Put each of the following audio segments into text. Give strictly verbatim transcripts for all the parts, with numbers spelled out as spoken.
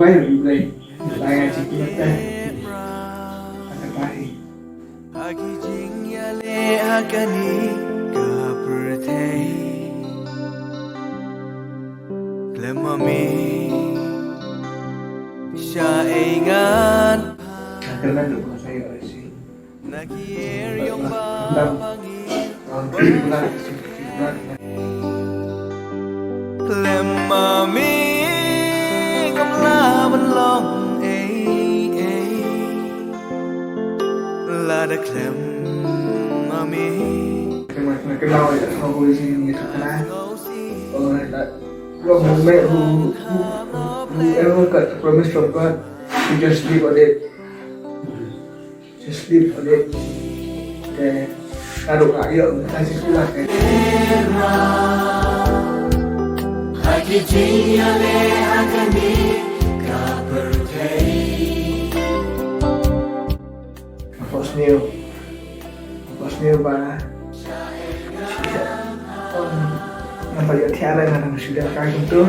Bai, bai, bai. Bai, bai, bai. Ha ki jingïaleh ha kane ka pyrthei, khlem ma me sha ei ngan. Ka kyrmen ruh ka sa ïoh isi. Na ki er ïong ba pang i. Khlem ma me ngam lah ban long ei ei. Lada khlem ma me. Khlem ma me ngam lah ban long ei ei. Whoever got the promise from God, you just live on it. Just live on it. Te ka ruh ka ïoh ka jingkular te. Ha ki jingïaleh ha kane ka pyrthei. Ka first new. Ka first new ba Nampak ïa tiara na nang sudah kai kumtu.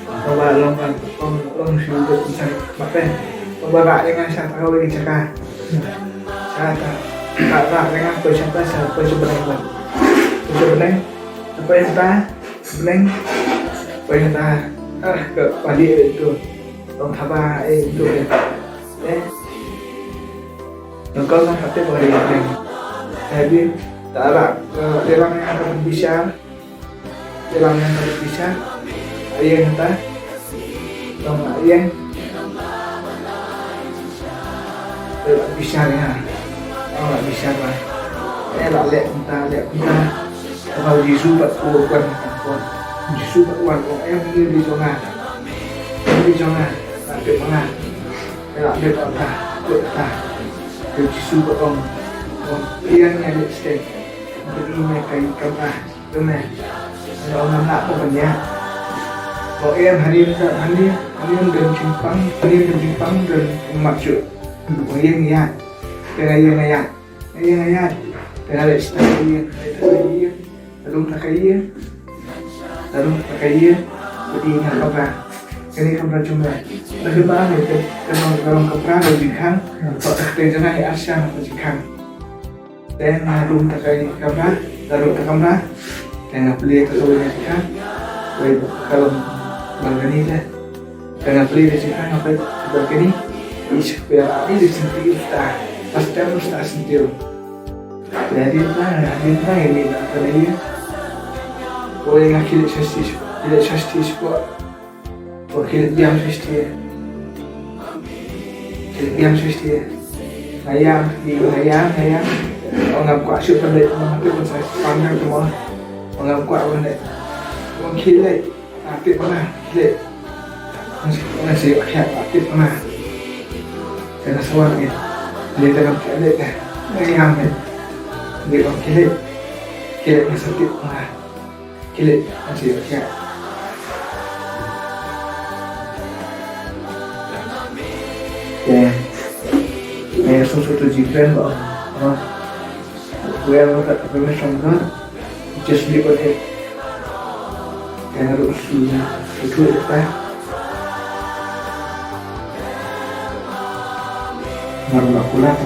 Nampak long kan long long sudah besar. Mape. Nampak rak dengan sata kau lagi cakap. Sata. Rak rak dengan apa siapa siapa sebenarnya. Sebenarnya apa yang ta sebenarnya apa yang ta ah ke balik itu. Long thaba eh itu ya. Eh. Nangkal nang kate bari yang. Jadi tarak eh, lelang yang akan bisa Te lam ïa ka bishar, ïa kata. Tang ïa ka bishar ïa. Tang ïa ka bishar ba. Ïa la leh kumta, leh kumta. Kaba Jisu pat u wan, wan. Jisu pat u wan, wan ïa ngi di jong nga. Di jong nga. Tapi mana? Ïa la leh kumta, kumta. Jisu pat wan, wan ïa ngi di stek. Bad ïa ka kamra. Te me, nga ong ngam lah ban ïa. Ong em, hani em, hani em, hani em don jingpang, hani em don jingpang don mat shuh. Ong ïa nga ïa. Te nga ïa nga ïa. Nga ïa nga ïa. Te nga leh stai ïa, nga leh stai ïa. Te rung ta ka ïa. Te rung ta ka ïa. Te ïa nga kamra. Kane kamra jong me. Te ka ba me te, te rung, te rung kamra don jingkhang. Te ka te jong nga ïa arsha don jingkhang. Te nga rung ta ka kamra, nga rung ta kamra. Te nga plie ta ka wei ka jingkhang. Wei ka long balcony te. Te nga plie ka jingkhang nga plie balcony. Ish pia la ni di senti usta. Pas tem usta senti. Te di ta, di ta ini na ka ni. Wei nga kilik sesti, kilik sesti spot. Ong ki leh biang shisha. Ki leh biang shisha. Nga ïam, nga ïam, nga ïam. Ong ngam kwah shuh ban leh, ong ngam kwah ban sa pandang tu mo. Ong ngam kwah ban leh. Ong ki leh, nga tip nga leh. Ong si, ong si, ong ki leh, nga tip nga. Kane sa wan ni. Leh kane leh. Nga ïam ni. Leh ong ki leh. Ki leh nga sa tip nga. Kilit, masih okey. Okey. Nga ïa sngewthuh tu jingkren ba, ah, where the permission from God, just live on it. Nga ruh sngewthuh ïa kata. Nga ruh la kular,